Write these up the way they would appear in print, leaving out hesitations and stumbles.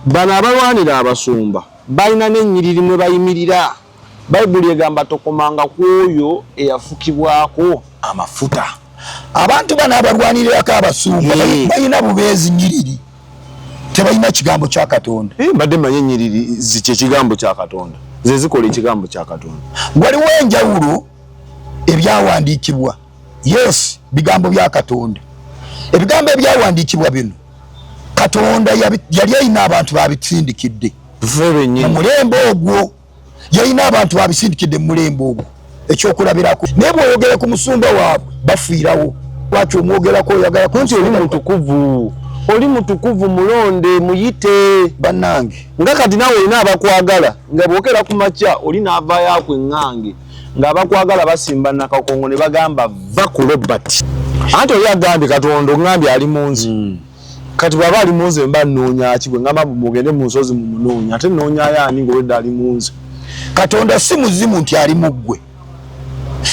Bano abalwanira abasumba balina n'ennyiriri mwe bayimirira. Bayibuli egamba tokomanga ku oyo eyafukibwako amafuta. Abantu bano abalwanirirako abasumba balina bubeezi nyiriri, tebalina kigambo kya Katonda. Mbadde mmanyi ennyiriri kyekigambo kya Katonda, ze zikola ekigambo kya Katonda. Waliwo enjawulo ebyawandiikibwa, yes, bigambo bya Katonda. Ebigambo ebyawandiikibwa bino Katonda yali alina abantu babisindikidde mu mulembe ogwo, yalina abantu babisindikidde mu mulembe ogwo. Ekyokulabirako, naye bw'oyogera ku musumba waabwe bafiirawo. Lwaki omwogerako? Oyagala nti oli mutukuvu, oli mutukuvu, mulonde, muyite bannange. Nga kati naawe olina abakwagala, nga bwokera ku makya oli n'avaayo akweŋŋange, ng'abakwagala basimba nakakongo ne bagamba va ku Robert. Anti oli agambye Katonda oŋŋambye ali mu nze. Kati bw'aba ali mu nze mba nnoonya ki? Bwe ŋŋamba mugende mu nsozi mumunoonya, ate nnoonyayo ani ng'olwedda ali mu nze? Katonda si muzimu nti ali mu ggwe.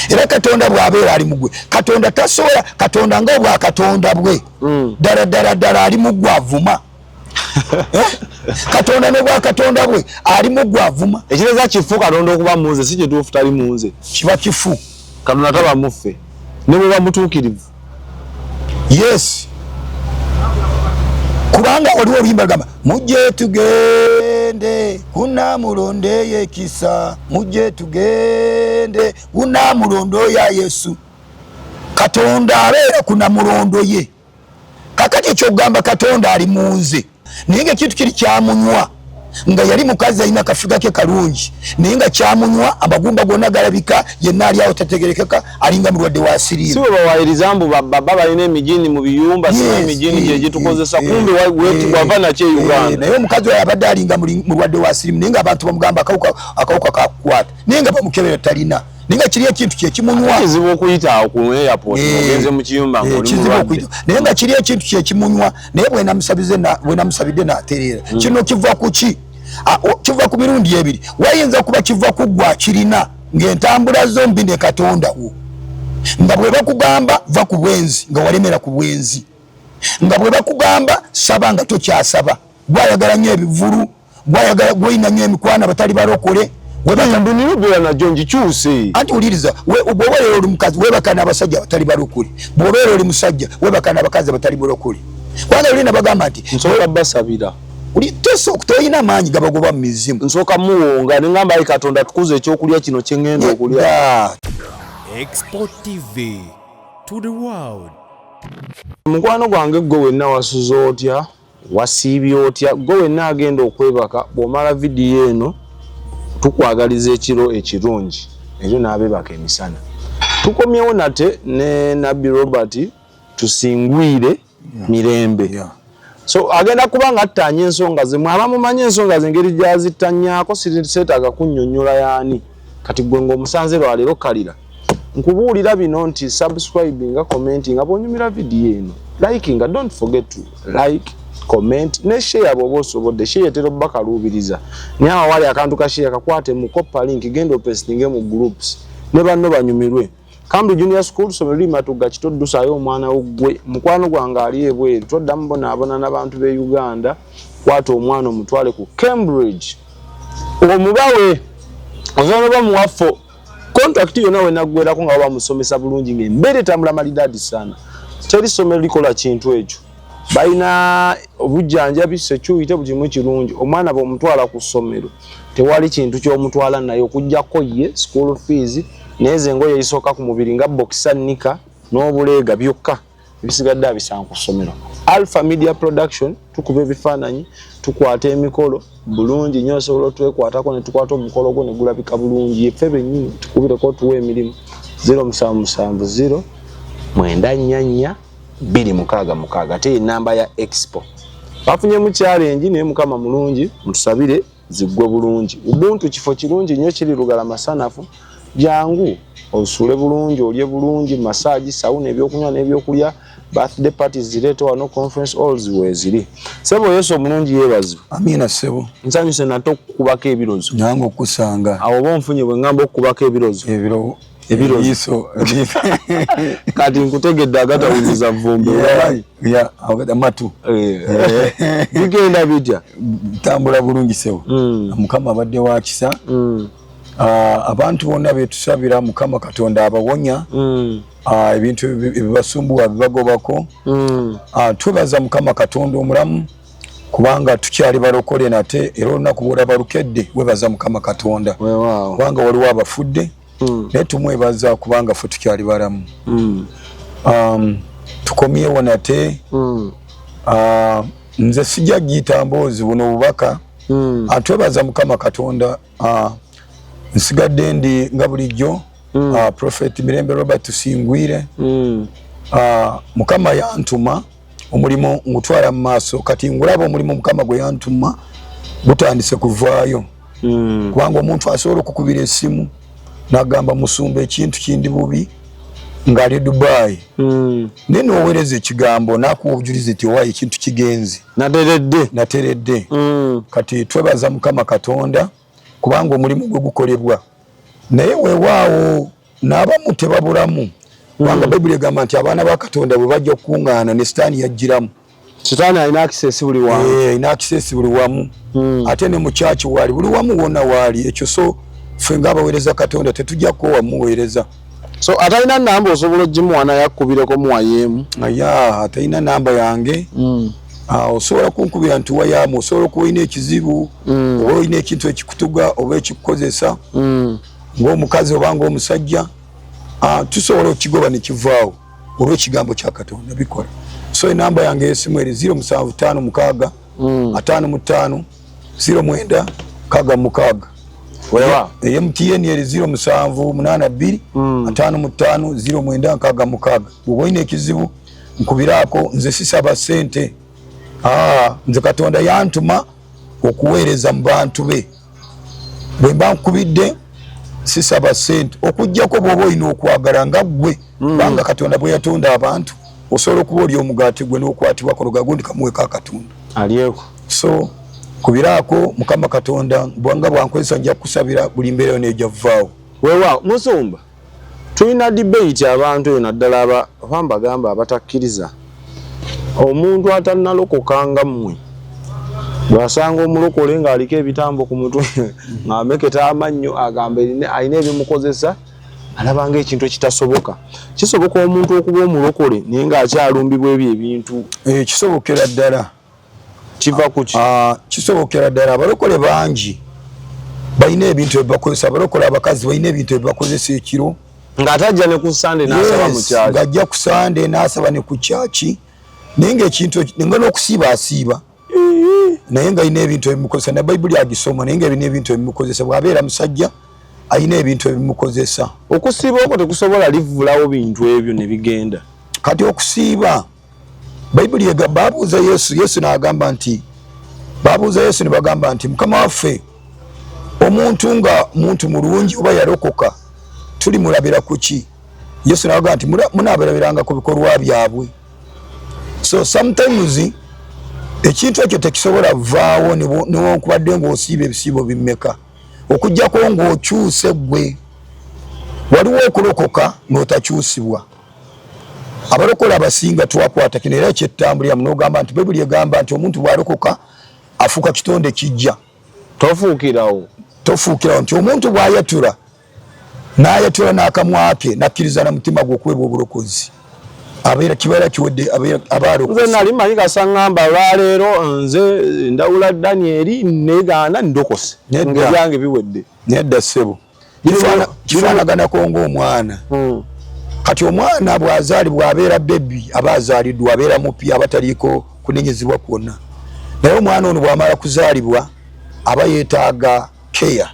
Era Katonda bw'abeera ali mu ggwe, Katonda tasobola. Katonda nga obwa Katonda bwe ddala ddala ddala ali mu ggwe avuma. Katonda n'obwa Katonda bwe ali mu ggwe avuma. Ekitegeeza kifu Katonda okuba mu nze, si kituufu tali mu nze. Kiba kifu. Katonda taba mu ffe ne bw'oba mutuukirivu. Yes, kubanga waliwo oluyimba lugamba mujje tugende kunamulondeyo ekisa, mujje tugende kunamulondo ya Yesu. Katonda abeera kunamulondo ye. Kakati ekyokugamba Katonda ali mu nze, naye nga ekintu kiri kyamunywa, nga yali mukazi alina kafiga ke kalungi, naye nga kyamunywa amagumba gonna galabika, yenna ali awo tategerekeka, alinga mulwadde wa siriimu. Si bwe bawayiriza mbu baba balina emijini mu biyumba, si emijini gye gitukozesa, kumbe wava nakyo e Uganda. Naye omukazi oyo abadde alinga mulwadde wa siriimu, naye nga abantu bamugamba akawuka kakukwata, naye nga bamukebera talina, naye nga kiri ekintu kyekimunywa. Kizibu okuyita awo ku airport, ogenze mu kiyumba ng'oli mulwadde. Naye nga kiri ekintu kyekimunywa, naye bwenamusabidde natereera. Kino kiva ku ki? Kiva ku mirundi ebiri. Wayinza kuba kiva ku ggwe akirina ng'entambula zo mbi ne Katonda wo, nga bwe bakugamba va ku bwenzi nga walemera ku bwenzi, nga bwe bakugamba saba nga tokyasaba, gwayagala nnyo ebivulu, gwayagala gwolina nnyo emikwano abatali balokole. Ndunirubira nagyo ngikyuse. Anti wuliriza, bw'obeera oli mukazi weebaka n'abasajja abatali balokole, bw'obeera oli musajja weebaka n'abakazi abatali balokole, kubanga luli nabagamba nti nsooka basabira. Tolina maanyi gabagoba mu mizimu. Nsooka muwonga ne ngamba ayi Katonda tukuze ekyokulya kino kye ŋŋenda okulya. Expo TV to the world. Mukwano gwange gwe wenna wasuze otya? Wasiibye otya? Gwe wenna agenda okwebaka, bw'omala vidiyo eno tukwagaliza ekiro ekirungi ekyo n'abeebaka emisana. Tukomyewo nate ne Nabbi Robert Tusingwire Mirembe. So agenda kuba nga attaanya ensonga ze, mwe abamumanyi ensonga ze engeri gy'azittanyaako seetaaga kunnyonnyola yaani. Kati gwe ng'omusanze lwaleero kalira nkubuulira bino nti subscribinga, commentinga bw'onyumira vidiyo eno, likinga, don't forget to like, comment ne share bw'oba osobodde. Share etera obbakaluubiriza, naye awo wali akantu ka share kakwate mu copy link, genda opestinge mu groups ne banno banyumirwe. Cambridge Junior School somero liri Matugga Kito, ddusaayo omwana wo ggwe mukwano gwange ali ebweru, toddamu bonaabona n'abantu b'e Uganda, kwata omwana omutwale ku Cambridge omubawe osobola oba muwafo contract yonna wenaggwerako nga bamusomesa bulungi ng'embeera etambula malidaadi sana. Teri ssomero likola kintu ekyo, balina obujjanjabi, security, buli kimu kirungi. Omwana bw'omutwala ku ssomero tewali kintu ky'omutwala naye okuggyako ye school fees naye engoye ezisooka ku mubiri nga boxer, nika n'obuleega byokka, ebisigadde abisanga ku ssomero. Alpha Media Production, tukuba ebifaananyi, tukwata emikolo bulungi nnyo, osobola otwekwatako ne tukwata omukolo gwo ne gulabika bulungi. Yeffe bennyini tukubireko otuwa emirimu 0770 944 266, ate enamba ya Expo. Bafunyemu challenge naye Mukama mulungi, mutusabire ziggwe bulungi. Ubuntu kifo kirungi nnyo, kiri Lugala Masanafu, jangu osuule bulungi, olye bulungi, massage, sauna, ebyokunywa n'ebyokulya, birthday parties zireete wano, conference halls weeziri. Ssebo, Yesu omulungi yeebazibwe. Amiina, ssebo. Nsanyuse nate okukubako ebirozo. Nange okusanga. Awo oba onfunye bwe ŋŋamba okukubako ebirozo. Ebiro. Ebiroiso kati nkutegedde agatawunyiza vvumbe. Amatu eh. Eh. Bigenda bitya? Tambula bulungi sewo. Mukama abadde wa kisa. Ah, abantu bonna betusabira Mukama Katonda abawonya. Ah, ebintu ebibasumbuwa bibagobako. Ah, twebaza Mukama Katonda omulamu kubanga tukyali balokole nate, era olunaku bwolaba lukedde webaza Mukama Katonda kubanga waliwo abafudde, naye tumwebaza kubanga ffe tukyali balamu. Tukomyewo nate. Nze sijja giyita mboozi, buno obubaka. Twebaza Mukama Katonda. Nsigadde ndi nga bulijjo, Prophet Mirembe Robert Tusingwire. Mukama yantuma omulimu ngutwala mu maaso. Kati ngulaba omulimu Mukama gwe yantuma gutandise kuvaayo, kubanga omuntu asobola okukubira essimu nagamba, musumba, ekintu kindi bubi, ng'ali Dubai, naye noweereza ekigambo nakuwa obujulizi ti owaayo ekintu kigenze. Nateredde. Nateredde. Kati twebaza Mukama Katonda kubanga omulimu gwe gukolebwa, naye weewaawo n'abamu tebabulamu, kubanga Bayibuli egamba nti abaana ba Katonda bwe bajja okukuŋŋaana ne Sitaani yajjiramu. Sitaani alina access buli wamu. Eh, alina access buli wamu, ate ne mu kyaki waali, buli wamu wonna waali ekyo. So ffe ng'abaweereza Katonda tetujja kuwa muweereza. So atalina namba osobola ogimuwa naye akkubireko muwayeemu? Aya, atalina namba yange, osobola kunkubira nti wayamu. Osobola okuba olina ekizibu, oba olina ekintu ekikutuga oba ekikukozesa ng'omukazi oba ng'omusajja, tusobola okukigoba ne kivaawo olw'ekigambo kya Katonda bikola. So enamba yange ey'essimu eri 0756 55 09 66. Wewa. Eye MTN eri 0782 55 09 66. Bw'oba olina ekizibu nkubiraako. Nze sisaba ssente. Nze Katonda yantuma okuweereza mu bantu be. Bwe mba nkubidde sisaba ssente, okugjako bw'oba olina okwagala nga ggwe, kubanga Katonda bwe yatonda abantu osobola okuba oli omugaati gwe n'okwatibwako lugagundi kamuweko akatundu. Alyeko. So kubiraako. Mukama Katonda bwanga bwankozesa nja kukusabira buli mbeera yona ejja vaawo. Weewaawo musumba, tulina debate abantu eyo, naddala oba mbagamba abatakkiriza. Omuntu atannalokoka nga mmwe bw'asanga omulokole ng'aliko ebitambo ku mutwe ng'ameketa amannyo, agamba alina ebimukozesa, alabanga ekintu ekitasoboka. Kisoboka omuntu okuba omulokole naye ng'akyalumbibwa ebyo ebintu? Eh, kisobokera ddala. Kiva ku ki? Kisobokera ddala. Abalokole bangi balina ebintu ebibakozesa. Abalokole abakazi balina ebintu ebibakozesa ekiro. Ng'atajja ne ku Sande n'asaba mu kyaki. Ng'ajja ku Sande n'asaba ne ku kyaki, naye ngaekintu nga n'okusiiba asiiba, naye nga alina ebintu ebimukozesa. Na Bayibuli agisoma, naye nga ebina ebintu ebimukozesa. Bw'abeera musajja alina ebintu ebimukozesa. Okusiiba okwo tekusobola livulawo bintu ebyo ne bigenda? Kati okusiiba, Bayibuli babuuza Yesu, Yesu n'agamba nti, babuuza Yesu ne bagamba nti, mukama waffe, omuntu nga muntu mulungi oba yalokoka tulimulabira ku ki? Yesu n'agamba nti munaabalabiranga ku bikolwa byabwe. So sometimes ekintu ekyo tekisobola vaawo newankubadde ng'osiiba ebisiibo bimmeka, okugjako ng'okyuse ggwe. Waliwo okulokoka n'otakyusibwa. Abalokole abasinga twakwata kino era kyettambuliramu, n'ogamba nti Bayibuli egamba nti omuntu bw'alokoka afuuka kitonde kijja. Tofuukirawo. Tofuukirawo, nti omuntu bw'ayatula n'ayatula n'akamwa ke n'akkiriza na mutima gwe okuweebwa obulokozi, abeera kibeera kiwedde, aba alokose. Nze nali manyi kasaŋŋamba olwaleero nze ndawula Danieri negaana ndokose, ngaebyange biwedde. Nedda ssebo, kifaanaganako ng'omwana. Kati omwana bw'azaalibwa abeera baby, aba azaaliddwa abeera mupya, aba taliiko kunenyezebwa kwonna, naye omwana ono bw'amala kuzaalibwa aba yeetaaga care.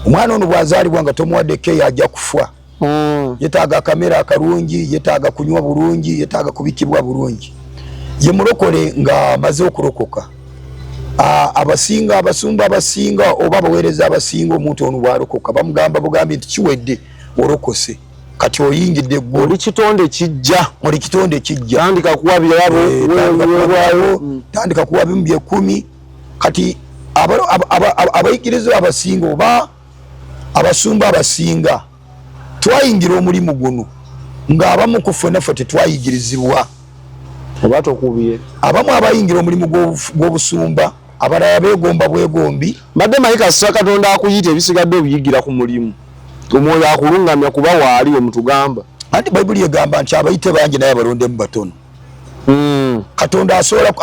Omwana ono bw'azaalibwa nga tomuwadde care ajja kufa. Yetaaga akamere akalungi, yetaaga kunywa bulungi, yetaaga kubikibwa bulungi. Ye mulokole nga amaze okulokoka, abasinga, abasumba abasinga oba abaweereza abasinga, omuntu ono bw'alokoka bamugamba bugambi nti kiwedde, olokose, kati oyingidde eggulu. Oli kitonde kijja. Oli kitonde kijja. Tandika kuwa birabo. Eh, tandika kuwa bimu byekumi. Kati abayigiriza abasinga oba abasumba abasinga Twayingira omulimu guno ng'abamu ku ffenna ffe tetwayigirizibwa. Oba tokubye. Abamu abayingira omulimu gw'obusumba, abalala beegomba bwegombi. Mbadde manyi kasita Katonda akuyita ebisigadde obiyigira ku mulimu. Omwoyo akulungamya kuba waali we mutugamba. Anti Bayibuli egamba nti abayite bangi naye abalondemu batono. Katonda asobola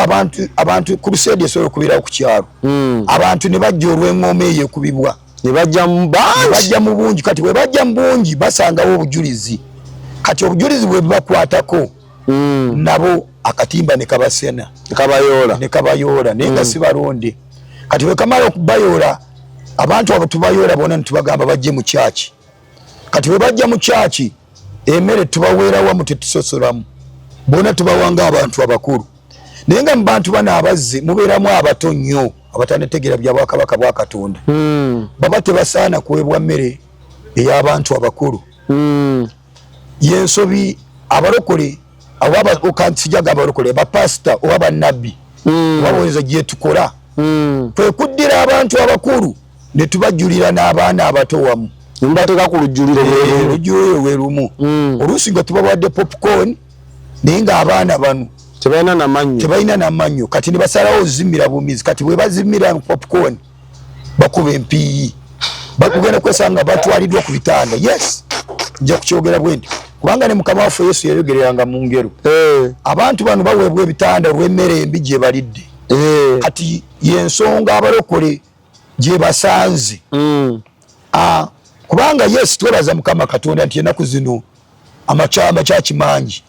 abantu crusade esobola okubeerawo ku kyalo. Abantu ne bajja olw'eng'oma eyo ekubibwa. Ne bajja mu bangi. Bajja mu bungi. Kati bwe bajja mu bungi basangawo obujulizi. Kati obujulizi bwe bubakwatako nabo akatimba ne kabasena. Kabayoola. Ne kabayoola naye nga si balonde. Kati bwe kamala okubayoola abantu abo tubayoola bonna ne tubagamba bajje mu kyaki. Kati bwe bajja mu kyaki emmere tubaweera wamu tetusosolamu. Bonna tubawa ng'abantu abakulu. Naye nga mu bantu bano abazze mubeeramu abato nnyo abatanategeera bya bwakabaka bwa Katonda. Baba tebasaana kuweebwa mmere ey'abantu abakulu. Y'ensobi abalokole sijagamba abalokole, bapasita oba bannabbi oba boyinza gye tukola kwe kuddira abantu abakulu ne tubajjulira n'abaana abato wamu. Mbateeka ku lujjuliro lwe lumu. Lwe lumu. Oluusi nga tubawadde popcorn naye ng'abaana bano tebalina namannyo. Tebalina namannyo. Kati ne basalawo ozimira bumizi. Kati bwe bazimira popcorn bakuba empiiyi. Bakugenda kwesanga batwaliddwa ku bitanda. Yes, nja kukyogera bwe nti kubanga ne Mukama waffe Yesu yayogereranga mu ngero. Abantu bano baweebwa ebitanda olw'emmere embi gye balidde. Kati y'ensonga abalokole gye basanze. Kubanga yes, twebaza Mukama Katonda nti ennaku zino amakyaki mangi.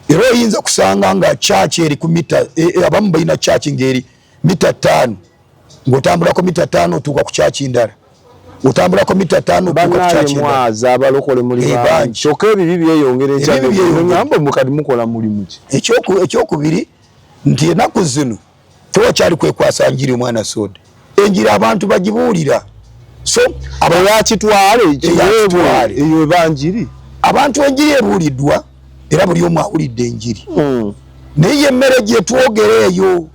Era oyinza kusanga nga kyaki eri ku mita, abamu balina kyaki ng'eri mita 5. Ng'otambulako mita 5 otuuka ku kyaki ndala. Otambulako mita 5 otuuka ku kyaki ndala. Mwaza abalokole muli bangi. Kyokka ebibi byeyongera Ebibi byeyongera. Ngamba mukati mukola mulimu ki? Ekyokubiri nti ennaku zino tewakyali kwekwasa njiri omwana soda. Enjiri abantu bagibuulira. So eyakitwale Eyakitwale. eyo eba njiri. Abantu enjiri ebuuliddwa era buli omu awulidde enjiri. Naye emmere gye twogera eyo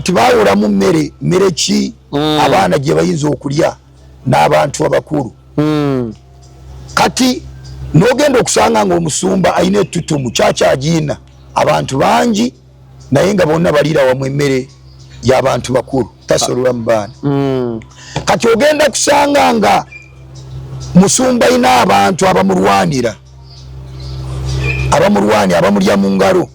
tebaawulamu mmere ki abaana gye bayinza okulya n'abantu abakulu. Kati n'ogenda okusanga ng'omusumba alina ettutumu kyakyagiina abantu bangi naye nga bonna baliira wamu emmere y'abantu bakulu tasobola mu baana. Kati ogenda kusanga nga musumba alina abantu abamulwanira, abamulwani abamulya mu ngalo.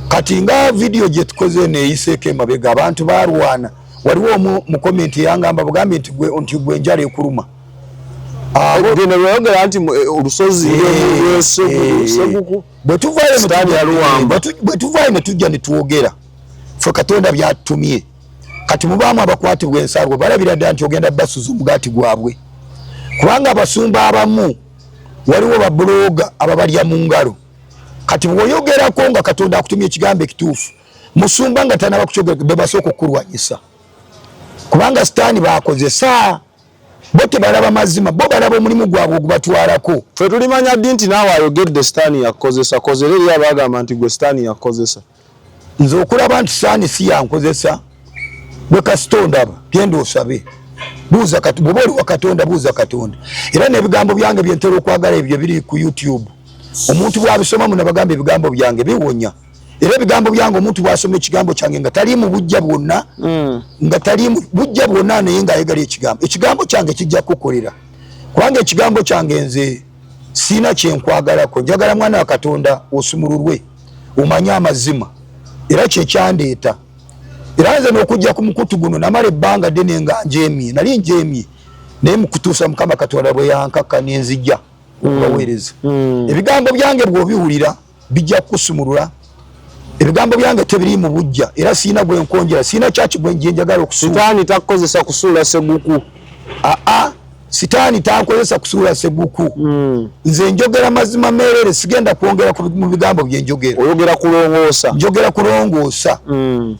Kati nga vidiyo gye tukoze neeyiseeko emabega abantu balwana. Waliwo omu mu komenti eyangamba bugambye nti gwe enjala ekuluma. Genda bweyogera nti olusozi lw'Eseguku. Bwe tuvaayo ne tujja ne twogera ffe Katonda by'atutumye. Kati mubaamu abakwatibwa ensaalwa balabira ddala nti ogenda basuza omugaati gwabwe. Kubanga abasumba abamu waliwo babuloga ababalya mu ngalo. Kati bw'oyogerako nga Katonda akutumye ekigambo ekituufu, musumba nga tanaba kukyogera be basooka okukulwanyisa. Kubanga Sitaani baakozesa bo tebalaba mazima, bo balaba omulimu gwabwe ogubatwalako. Ffe tulimanya ddi nti naawe ayogedde Sitaani yakukozesa? Koze era eri abagamba nti gwe Sitaani yakukozesa. Nze okulaba nti Sitaani si yankozesa, gwe kasita ondaba genda osabe. Buuza bw'oba oli wa Katonda buuza Katonda. Era n'ebigambo byange bye ntera okwagala ebyo biri ku YouTube. Omuntu bw'abisoma muno bagamba ebigambo byange biwonya. Era ebigambo byange omuntu bw'asoma ekigambo kyange nga tali mu bujja bwonna, nga tali mu bujja bwonna naye ng'ayagala ekigambo. Ekigambo kyange kijja kukukolera. Kubanga ekigambo kyange nze sirina kye nkwagalako. Njagala mwana wa Katonda osumululwe, omanye amazima. Era kye kyandeeta. Era nze n'okujja ku mukutu guno namala ebbanga ddene nga njeemye. Nali njeemye. Naye mu kutuusa Mukama Katonda bwe yankaka ne nzija okubaweereza. Ebigambo byange bw'obiwulira bijja kukusumulula. Ebigambo byange tebiri mu bujja era sirina gwe nkonjera, sirina kyaki gwe nje njagala okusuula. Sitaani takukozesa kusuula Seguku. Aa, Sitaani tankozesa kusuula Seguku. Nze njogera mazima meerere, sigenda kwongera mu bigambo bye njogera. Oyogera kulongoosa. Njogera kulongoosa.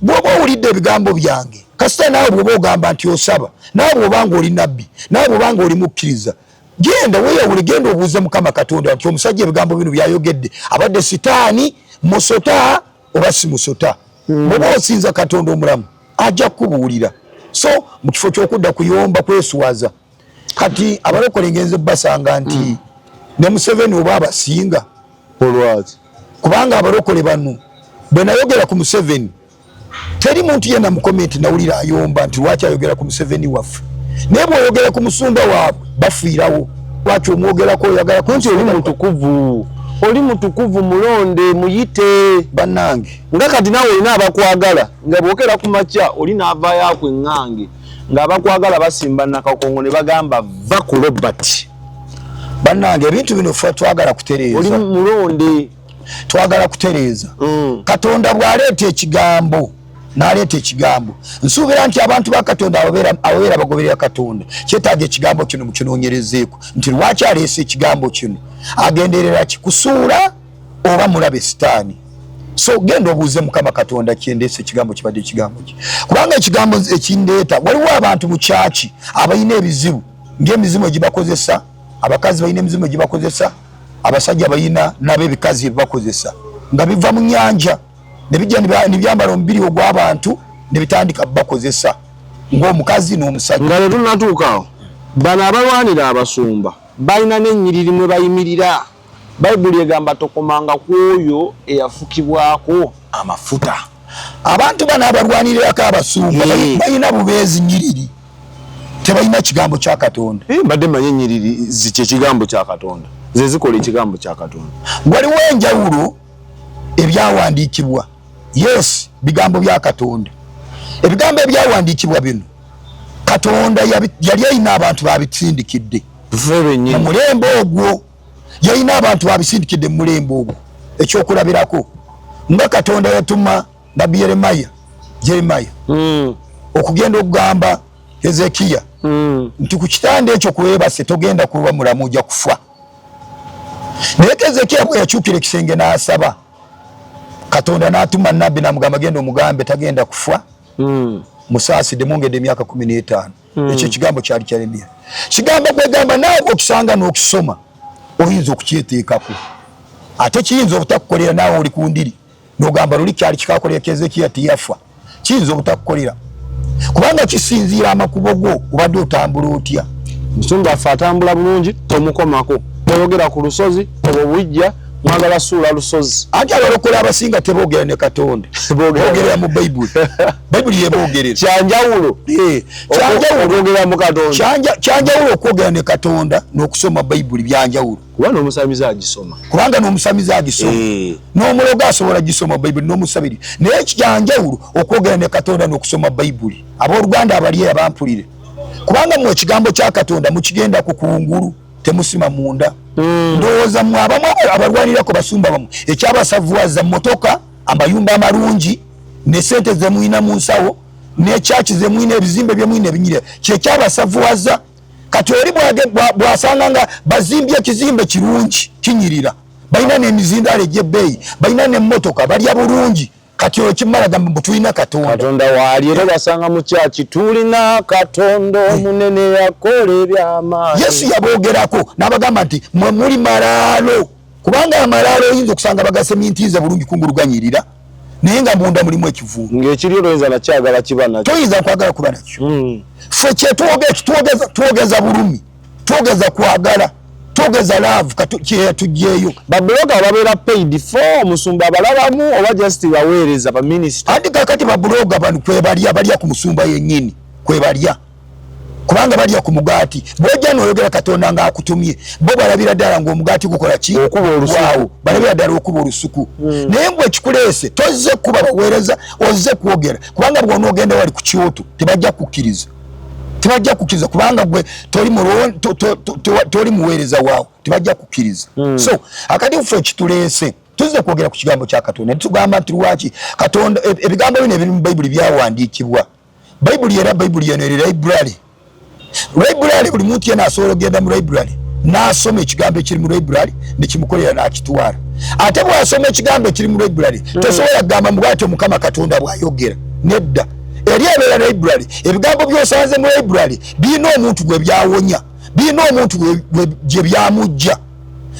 Bw'oba owulidde ebigambo byange, kasita naawe bw'oba ogamba nti osaba, naawe bw'oba ng'oli nabbi, naawe bw'oba ng'oli mukkiriza, genda weeyawule, genda obuuze Mukama Katonda nti omusajja ebigambo bino by'ayogedde abadde Sitaani musota oba si musota. Bw'oba osinza Katonda omulamu ajja kukubuulira. So mu kifo ky'okudda kuyomba kweswaza, kati abalokole ngenze basanga nti Ne Museveni oba abasinga. Olwaki? Kubanga abalokole bano bwe nayogera ku Museveni, teri muntu yenna mu komenti nawulira ayomba nti lwaki ayogera ku Museveni waffe, naye bw'oyogera ku musumba waabwe bafiirawo. Lwaki omwogerako? Oyagala nti oli mutukuvu, oli mutukuvu, mulonde muyite. Bannange, nga kati naawe olina abakwagala, nga bwokera ku makya oli n'avaayo akweŋŋange, ng'abakwagala basimba nakakongo ne bagamba va ku Robert. Bannange, ebintu bino ffe twagala kutereeza. Oli mulonde. Twagala kutereeza. Katonda bw'aleeta ekigambo, n'aleeta ekigambo, nsuubira nti abantu ba Katonda ababeera bagoberera Katonda kyetaaga ekigambo kino mukinoonyerezeeko nti lwaki aleese ekigambo kino, agenderera ki, kusuula oba mulabe sitaani. So genda obuuze Mukama Katonda kyendeese ekigambo kibadde ekigambo ki, kubanga ekigambo ekindeeta, waliwo abantu mu kyaki abalina ebizibu ng'emizimu egibakozesa, abakazi balina emizimu egibakozesa, abasajja balina nabo ebikazi ebibakozesa nga biva mu nyanja nebijja nebyambala omubiri ogw'abantu nebitandika bakozesa ng'omukazi n'omusajja. Nga tetunnatuukaawo, bano abalwanira abasumba balina n'ennyiriri mwe bayimirira. Bayibuli egamba tokomanga ku oyo eyafukibwako amafuta. Abantu bano abalwanirirako abasumba balina bubeezi nyiriri, tebalina kigambo kya Katonda. Mbadde mmanyi ennyiriri kyekigambo kya Katonda, ze zikola ekigambo kya Katonda. Waliwo enjawulo. Ebyawandiikibwa, yes, bigambo bya Katonda. Ebigambo ebyawandiikibwa bino Katonda yali alina abantu babisindikidde mu mulembe ogwo, yalina abantu babisindikidde mu mulembe ogwo. Ekyokulabirako, nga Katonda yatuma nabbi Yeremaya okugenda okugamba Hezekiya nti ku kitanda ekyo kwebase togenda kuba mulamu, ojja kufa. Naye Kezekiya bwe yakyukira ekisenge n'asaba Katonda, n'atuma nabbi n'amugamba genda omugambe tagenda kufa, musaasidde mwongedde emyaka 15. Ekyo ekigambo kyali kya Yeremiya. Kigambo kwegamba naawe okisanga n'okisoma oyinza okukyeteekako, ate kiyinza obutakukolera. Naawe oli ku ndiri n'ogamba luli kyali kikakolera Kezekiya tiyafa. Kiyinza obutakukolera kubanga kisinziira amakubo go obadde otambula otya. Musumba affe atambula bulungi, tomukomako, toyogera ku lusozi obwo bujja mwagala suula lusozi. Anti abalokole abasinga teboogera ne Katonda, boogerera mu Bayibuli. Bayibuli yeboogerera. Kyanjawulo. Kyanjawulo okwogera mu Katonda. Kyanjawulo okwogera ne Katonda n'okusoma Bayibuli, byanjawulo. Kuba n'omusamize agisoma. Kubanga n'omusamize agisoma. N'omulogo asobola gisoma Bayibuli n'omusabiri. Naye kyanjawulo okwogera ne Katonda n'okusoma Bayibuli. Abooluganda abali abampulire, kubanga mmwe ekigambo kya Katonda mukigenda ku kungulu, temusima munda. Ndowooza mmwe abamu abalwanirako basumba bammwe ekyabasavuwaza mmotoka, amayumba amalungi, ne sente ze mulina mu nsawo, ne kyaki ze mulina, ebizimbe bye mulina ebinyirira, kyekyabasavuwaza. Kati oli bw'asanga nga bazimbye ekizimbe kirungi kinyirira, balina n'emizindaalo egy'ebbeeyi, balina n'emmotoka, balya bulungi, kati oyo kimala gamba mbu tulina Katonda. Katonda waali era basanga mu kyaki, tulina Katonda omunene yakola ebyamaanyi. Yesu yaboogerako n'abagamba nti mwe muli malaalo, kubanga amalaalo oyinza okusanga bagasemintiiza bulungi kungulu ganyirira, naye nga munda mulimu ekivundu. Ng'ekiri toyinza nakyagala kiba nakyo. Toyinza kwagala kuba nakyo. Ffe kyetwogeza, twogeza bulumi, twogeza kwagala, twogeza love kyeyatugyeyo. Babuloga babeera paid for omusumba abalabamu oba just baweereza baminisita? Anti kakati babuloga bano kwebalya, balya ku musumba yennyini, kwebalya, kubanga balya ku mugaati. Bwojja n'oyogera Katonda ng'akutumye, bo balabira ddala ng'omugaati gukola ki? Okuba olusuku. Waawo, balabira ddala okuba olusuku. Naye ngwe ekikuleese tozze kuba baweereza, ozze kwogera, kubanga bw'onoogenda wali ku kyoto tebajja kukkiriza, tebajja kukkiriza, kubanga gwe toli muweereza waawo, tebajja kukkiriza. So akati ffe ekituleese tuzze kwogera ku kigambo kya Katonda, tugamba nti lwaki Katonda ebigambo bino ebiri mu Bayibuli byawandiikibwa. Bayibuli era Bayibuli eno eri library. Library buli muntu yena asobola okugenda mu library n'asoma ekigambo ekiri mu library nekimukolera n'akitwala. Ate bw'asoma ekigambo ekiri mu library tosobola kugamba mbu bw'atyo Mukama Katonda bw'ayogera. Nedda, eri ebeera library. Ebigambo by'osanze mu library birina omuntu gwe byawonya, birina omuntu gye byamujja.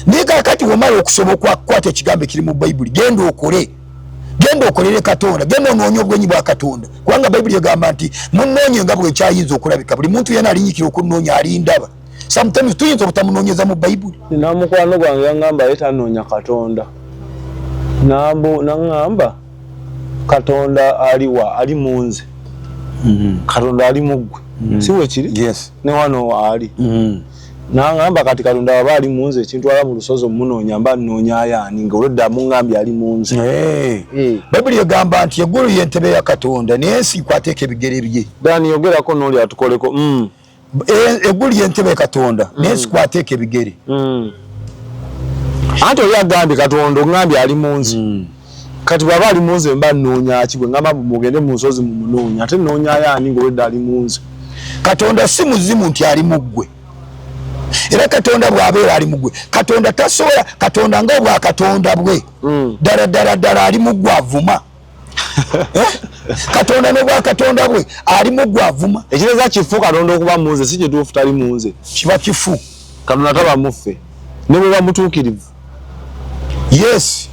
Naye kaakati womala okusoma okwakukwata ekigambo ekiri mu Bayibuli, genda okole, genda okolere Katonda, genda onoonye obwenyi bwa Katonda, kubanga Bayibuli egamba nti munoonye nga bwekyayinza okulabika. Buli muntu yena alinyikira okunoonya alindaba. Sometimes tuyinza obutamunoonyeza mu Bayibuli. Nina mukwano gwange yangamba ye tanoonya Katonda, naŋŋamba Katonda aliwa? Ali mu nze. Katonda ali mu ggwe. Si bwe kiri? Yes. Ne wano ali. Naŋŋamba kati Katonda waba ali mu nze, ekintwala mu lusozi omunoonya mba nnoonyaayo ani, nga olwedda muŋŋambye ali mu nze. Bayibuli egamba nti eggulu y'entebe ya Katonda naye ensi kwateeka ebigere bye. Dani, yogerako n'oli atukoleko. Eggulu y'entebe ya Katonda naye ensi kwateeka ebigere. Anti oli agambye Katonda oŋŋambye ali mu nze. Kati bw'aba ali mu nze mba nnoonya ki? Bwe ŋŋamba mugende mu nsozi mumunoonya, ate nnoonyaayo ani ng'olwedda ali mu nze? Katonda si muzimu nti ali mu ggwe. Era Katonda bw'abeera ali mu ggwe, Katonda tasobola, Katonda nga obwa Katonda bwe ddala ddala ddala ali mu ggwe avuma. Katonda n'obwa Katonda bwe ali mu ggwe avuma. Ekitegeeza kifu Katonda okuba mu nze, si kituufu tali mu nze. Kiba kifu. Katonda taba mu ffe ne bw'oba mutuukirivu. Yes.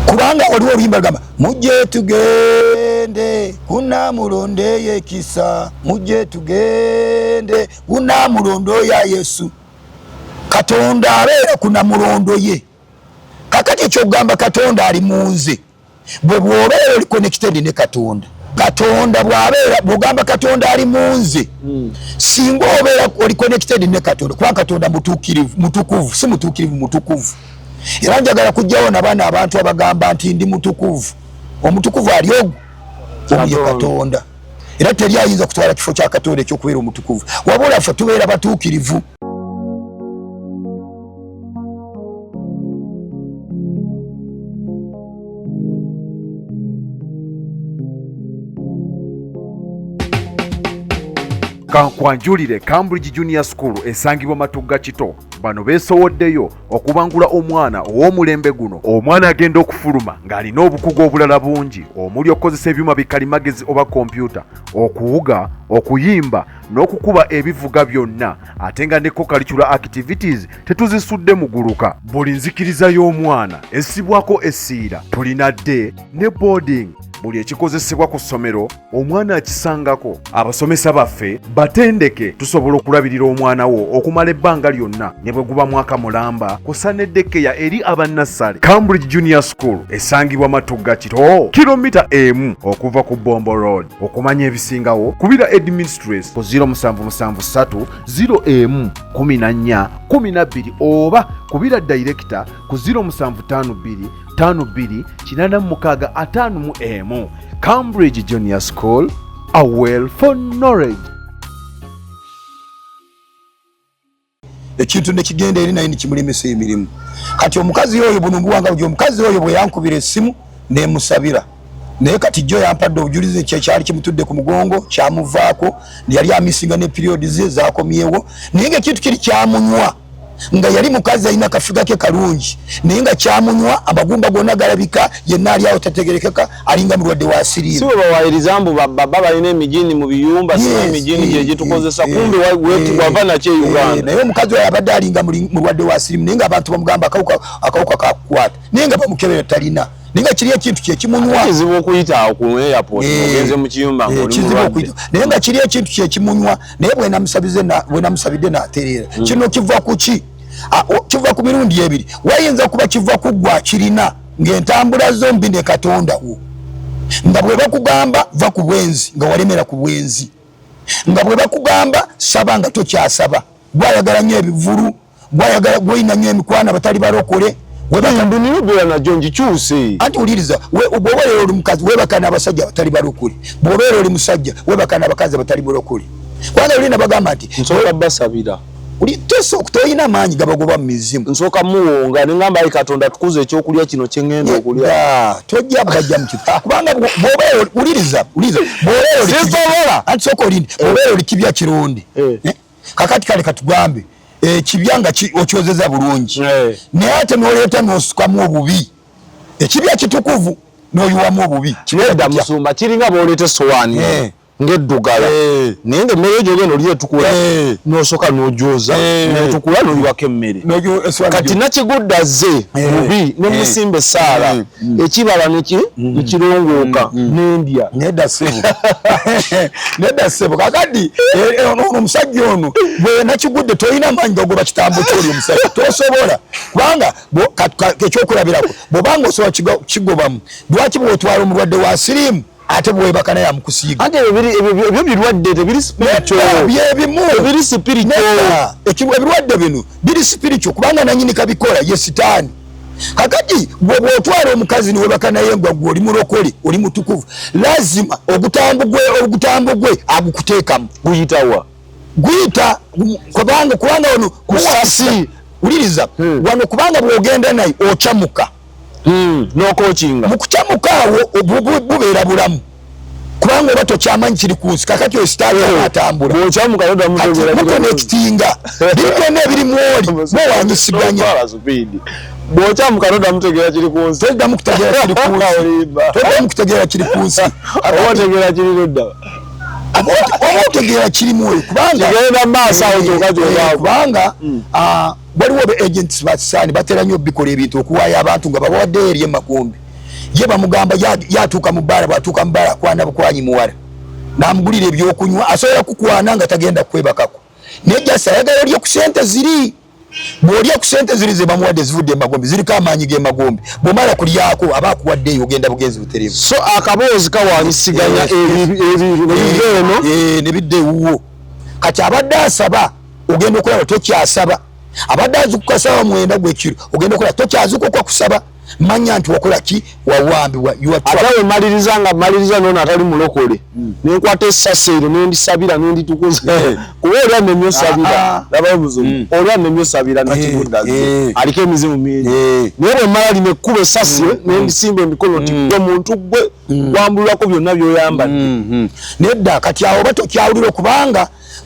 Kubanga waliwo oluyimba lugamba mujje tugende kunamulonde ekisa, mujje tugende kunamulondo ya Yesu. Katonda abeera kunamulondo ye. Kakati ekyokugamba Katonda ali mu nze, bwe bw'obeera oli connected ne Katonda. Katonda bw'abeera, bw'ogamba Katonda ali mu nze, singa obeera oli connected ne Katonda, kuba Katonda mutuukirivu, mutukuvu, si mutuukirivu, mutukuvu. Era njagala kujjawo na bano abantu abagamba nti ndi mutukuvu. Omutukuvu ali ogwo, omu ye Katonda. Era teri ayinza kutwala kifo kya Katonda eky'okubeera omutukuvu. Wabula ffe tubeera batuukirivu. Kankwanjulire Cambridge Junior School esangibwa Matugga Kito. Bano beesowoddeyo okubangula omwana ow'omulembe guno. Omwana agenda okufuluma ng'alina obukugu obulala bungi omuli okukozesa ebyuma bikalimagezi oba kompyuta, okuwuga, okuyimba n'okukuba ebivuga byonna, ate nga ne co-curricular activities tetuzisudde muguluka. Buli nzikiriza y'omwana essibwako essiira. Tulina day ne boarding. Buli ekikozesebwa ku ssomero omwana akisangako. Abasomesa baffe batendeke, tusobola okulabirira omwana wo okumala ebbanga lyonna ne bwe guba mwaka mulamba, kw'ossa ne daycare eri abannassale. Cambridge Junior School esangibwa Matugga Kito, kilomita 1 okuva ku Bombo Road. Okumanya ebisingawo kubira headmistress ku 0773 01 14 12 oba kubira director ku 0752 52 86 51. Cambridge Junior School, a well for knowledge. Ekintu nekigenda eri naye nekimulemesa emirimu. Kati omukazi oyo buno mbuwanga bujo, omukazi oyo bwe yankubira essimu nemusabira, naye kati jjo yampadde obujulizi ekyo ekyali kimutudde ku mugongo kyamuvaako, yali amisinga ne period ze zakomyewo, naye nga ekintu kiri kyamunywa, nga yali mukazi alina akafiga ke kalungi, naye nga kyamunywa, amagumba gonna galabika, yenna ali awo tategerekeka, alinga mulwadde wa siriimu. Si bwe bawayiriza mbu baba balina emijini mu biyumba, si emijini gye gitukozesa, kumbe wava nakyo e Uganda. Naye omukazi oyo abadde alinga mulwadde wa siriimu, naye nga abantu bamugamba akawuka kakukwata, naye nga bamukebera talina, naye nga kiri ekintu kye kimunywa. Kizibu okuyita awo ku airport, ogenze mu kiyumba ng'oli mulwadde. Naye nga kiri ekintu kye kimunywa, naye bwe namusabidde n'atereera. Kino kiva ku ki? Kiva ku mirundi ebiri. Wayinza kuba kiva ku ggwe akirina ng'entambula zo mbi ne Katonda wo, nga bwe bakugamba va ku bwenzi nga walemera ku bwenzi, nga bwe bakugamba saba nga tokyasaba, gwayagala nnyo ebivulu, gwayagala gwolina nnyo emikwano abatali balokole. Mbunirubira nagyo ngikyuse. Anti wuliriza, bw'obeera oli mukazi weebaka n'abasajja abatali balokole, bw'obeera oli musajja weebaka n'abakazi abatali balokole. Kubanga luli nabagamba nti nsooka basabira. Uli tosooka, tolina maanyi gabagoba mu mizimu. Nsooka muwonga ne ngamba ayi Katonda tukuze ekyokulya kino kye ŋŋenda okulya. Nedda, tojja bajja mu kifo. Kubanga bw'obeera oli, wuliriza, wuliriza, bw'obeera oli kibya, Sisobola. Anti sooka olinde, bw'obeera oli kibya kirundi. Kakati kale katugambe, ekibya nga okyozeza bulungi. Naye ate n'oleeta n'osukamu obubi. Ekibya kitukuvu n'oyiwamu obubi. Nedda musumba, kiringa bw'oleeta essowaani. Ng'eddugala naye nga emmere gyogenda oli etukula, n'osooka n'ogyoza netukula n'oyiwako emmere. Kati nakigudde azze mubi ne musimba essaala, ekibala nekirongooka nendya. Nedda ssebo, nedda ssebo. Kakati ono omusajja ono bwe nakigudde, tolina maanyi gagoba kitambo kyoli omusajja, tosobola. Kubanga ekyokulabirako, bw'obanga osobola kigobamu, lwaki bw'otwala omulwadde wa siriimu ate bwebaka naye amukusiiga? Anti ebyo birwadde, tebiri spiritual. Byebimu. Ebiri spiritual. Ebirwadde bino biri spiritual, kubanga nanyini kabikola ye sitaani. Kakati gwe bwotwala omukazi niwebaka naye nga gwe oli mulokole, oli mutukuvu, lazima ogutambo gwe agukuteekamu. Guyitawa? Guyita kubanga ono Kusasi. Wuliriza. Wano kubanga bwogenda naye okyamuka. N'okokinga. Mu kukyamuka awo bubeera bulamu, kubanga oba tokyamanyi kiri ku nsi. Kakati oyo sitaani aba atambula. Bw'okyamuka toddamu Kati kutegeera kiri ku nsi. Muconnectinga biri byonna ebiri mwoli, muwanyisiganya. N'otwala speed. Bw'okyamuka toddamu kutegeera kiri ku nsi. Toddamu kutegeera kiri ku nsi. Olimba. Toddamu kutegeera kiri ku nsi. Oba otegeera kiri ludda? Oba otegeera kiri mwoyo, kubanga Kigenda maaso awo kyokka kyokka. Kubanga waliwo ba agents ba sitaani batera nnyo bikola ebintu okuwaaya abantu nga babawaddeyo eri emagombe. Ye bamugamba yatuuka mu bbaala, bwatuuka mu bbaala akwana bukwanyi muwala n'amugulira ebyokunywa. Asobola kukwana nga tagenda kukwebakako, naye just ayagala olye ku sente ziri. Bw'olya ku sente ziri ze bamuwadde zivudde emagombe, ziriko amaanyi g'emagombe, bw'omala kulyako aba akuwaddeeyo, ogenda bugenzi butereevu. So akaboozi kawanyisiganya ebintu ne biva eno. Ne bidda ewuwo. Kati abadde asaba, ogenda okulaba tokyasaba. Abadde azukuka sawa 9 gwekiro, ogenda okulaba tokyazukuka kusaba. Manya nti wakola ki? Wawambibwa. You are trapped. Ate wemaliriza nga maliriza nono atali mulokole, nenkwata essasi eryo nendisabira nenditukuza, kuba oli anemye osabira. Labayo muzungu, oli anemye osabira nakigudde azze aliko emizimu mingi, naye bwe mmala lino ekkuba essasi nendisimba emikono nti gwe muntu gwe wambulwako byonna by'oyambadde. Nedda, kati awo oba tokyawulira,